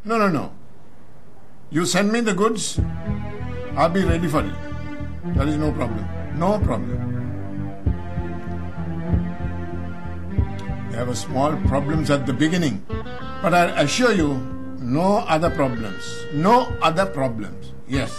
No, no, no. You send me the goods, I'll be ready for it. There is no problem. No problem. There were small problems at the beginning, but I assure you, no other problems. No other problems. Yes.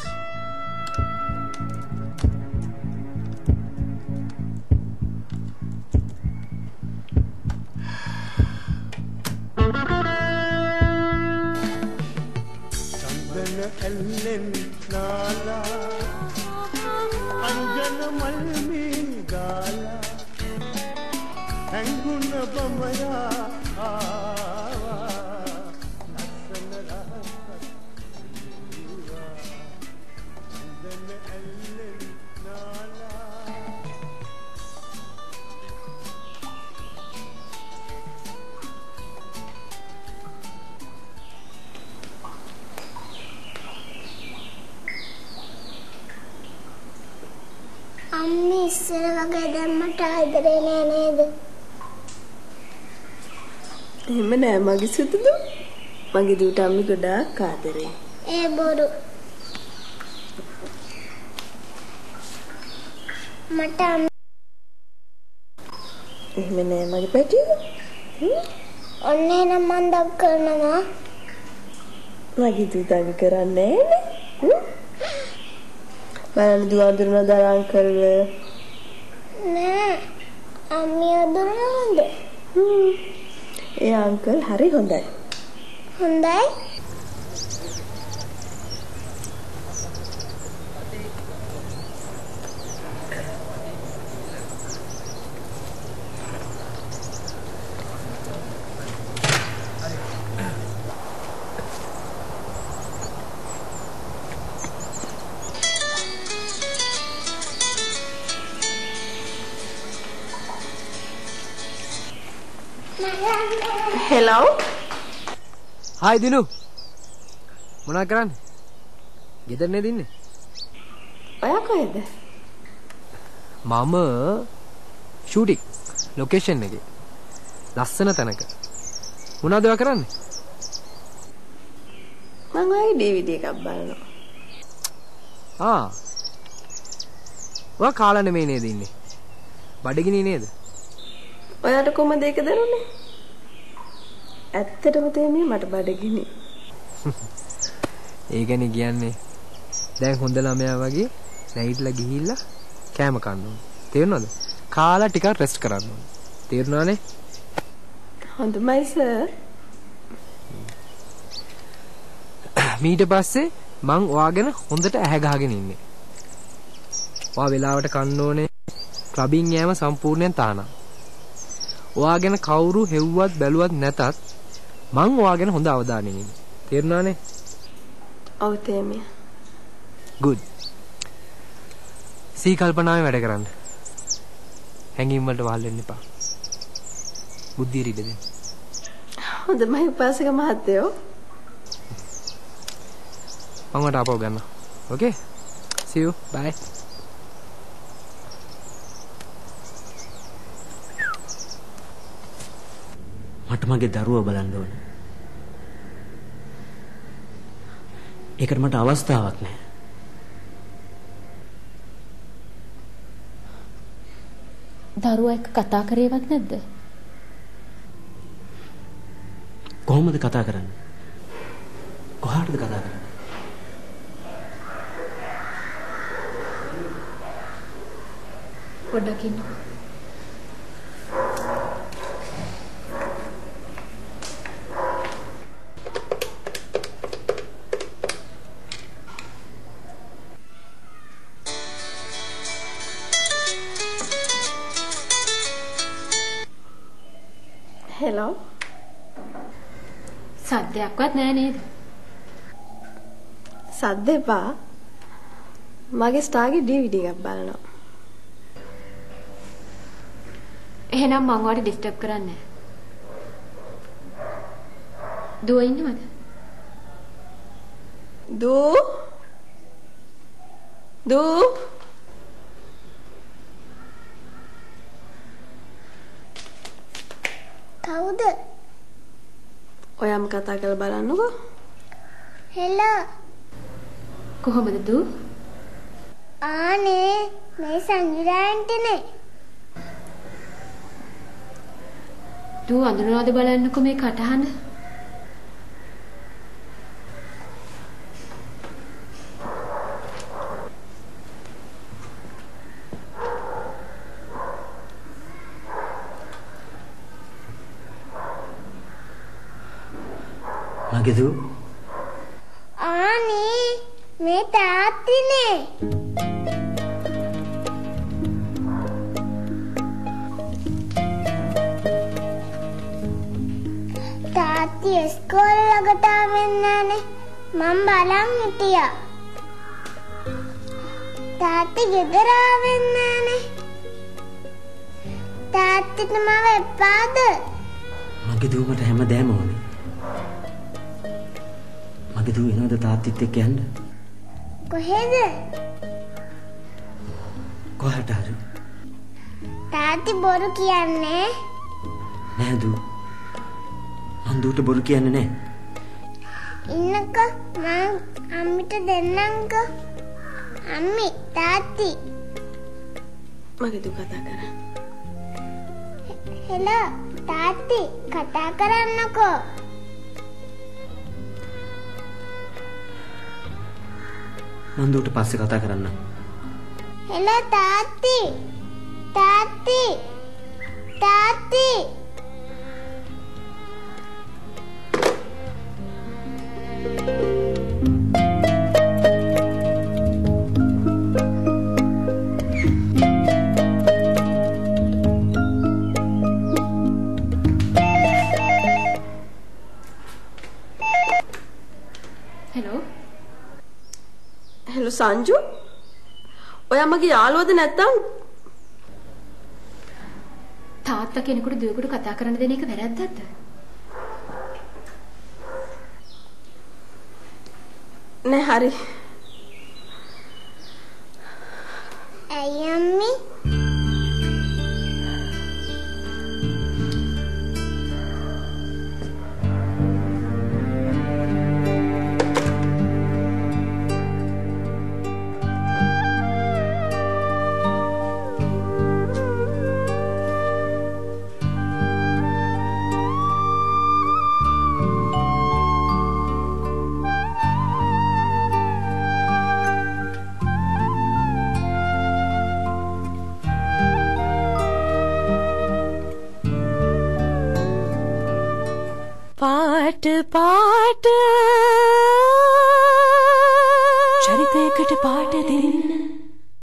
අම්මි ඉස්සර වගේ දැන් මට ආදරේ නෑ නේද? එහෙම නෑ මගේ සුදුදු. මගේ දුවට අම්මි ගොඩාක් ආදරේ. ඒ බොරු. මට එහෙම නෑ මගේ පැටියෝ. ඔන්න එහෙනම් මං දක් කරනවා. මගේ දුව දඟ කරන්නේ නෑනේ. බලන්න දුව අඳුරනවද අර අංකල්ව? නෑ. අම්මි අඳුරනවද? ඒ අංකල් හරි හොඳයි. හොඳයි? හෙලෝ. හායි දිනු. මොනා කරන්නේ? ගෙදර නේද ඉන්නේ? ඔයා කොහෙද? මම ෂූටින් ලොකේෂන් එකේ. ලස්සන තැනක. මොනවද ඔයා කරන්නේ? මං ඔයාගේ DVD එකක් බලනවා. ආ. ඔයා කාලා නෙමෙයි නේද ඉන්නේ? බඩගිනි නේද? ඔයාට කොහමද ඒක දැනුනේ? ඇත්තටම තේමේ මට බඩගිනි. ඒ ගැන කියන්නේ දැන් හොඳ ළමයා වගේ නැගිටලා ගිහිල්ලා කෑම කන්න ඕනේ. තේරුණාද? කාලා ටිකක් රෙස්ට් කරන්න ඕනේ. තේරුණානේ? හොඳයි සර්. මීට පස්සේ මං ඔයාගෙන හොඳට ඇහැ ගහගෙන ඉන්නේ. ඔයා වෙලාවට කන්න ඕනේ. ක්ලබින් යෑම සම්පූර්ණයෙන් තහනම්. ඔයා ගැන කවුරු හෙව්වත් බැලුවත් නැතත් මං ඔයා ගැන හොඳ අවධානයෙන් ඉන්නේ. තේරුණානේ? ඔව් තේමියා. ගුඩ්. සී කල්පනාවෙන් වැඩ කරන්න. හැංගීම් වලට වහල් වෙන්න එපා. බුද්ධිය ඉඩ දෙන්න. හොඳයි උපාසක මහත්තයෝ. මං වට ආපහු ගන්නවා. ඕකේ? See you. Bye. මට මගේ දරුවා බලන්න ඕන. ඒකට මට අවස්ථාවක් නෑ. දරුවා එක්ක කතා කරේවත් නැද්ද? කොහොමද කතා කරන්නේ? කොහාටද කතා කරන්නේ? පොඩ්ඩක් ඉන්නකෝ. හෙලෝ. සද්දයක්වත් නෑ නේද? සද්ද එපා. මගේ ස්ටාර්ගේ DVD එකක් බලනවා. එහෙනම් මං ඔයාට ඩිස්ටර්බ් කරන්නේ නෑ. දුව ඉන්නවද? දූ දූ කවුද? ඔයාම කතා කරලා බලන්නකෝ. හෙලෝ. කොහොමද දූ? ආනේ මේ සංජුලා ආන්ටිනේ. දූ අඳුනනවද බලන්නකෝ මේ කටහඬ. මගේ දූ. ආනේ මේ තාත්තිනේ. තාත්ති ඉස්කෝලේ ළඟට ආවෙ නෑනේ. මං බලන් හිටියා. තාත්ති ගෙදර ආවෙ නෑනේ. තාත්තිට මම එපාද? මගේ දුව මට හැමදේම ඕනේ. මගේ දුව එනවද තාත්තිත් එක්ක යන්න? කොහෙද? කොහට හරි. තාත්ති බොරු කියන්නේ? නෑ දුව. මං දුවට බොරු කියන්නේ නෑ. ඉන්නකෝ මං අම්මිට දෙන්නම්කෝ. අම්මි තාත්ති. මගේ දුව කතා කරා. හෙලෝ තාත්ති කතා කරන්නකෝ. මං දුවට පස්සේ කතා කරන්නම්. හෙලෝ තාත්ති. තාත්ති. තාත්ති. හෙලෝ. හෙලෝ සංජු. ඔයා මගේ යාළුවද නැත්තම් තාත්තා කෙනෙකුට දුවෙකුට කතා කරන්න දෙන එක වැරැද්දක්ද? නෑ හරි. ඇයි අම්මි? පාට පාට චරිතයකට පාට දෙන්න.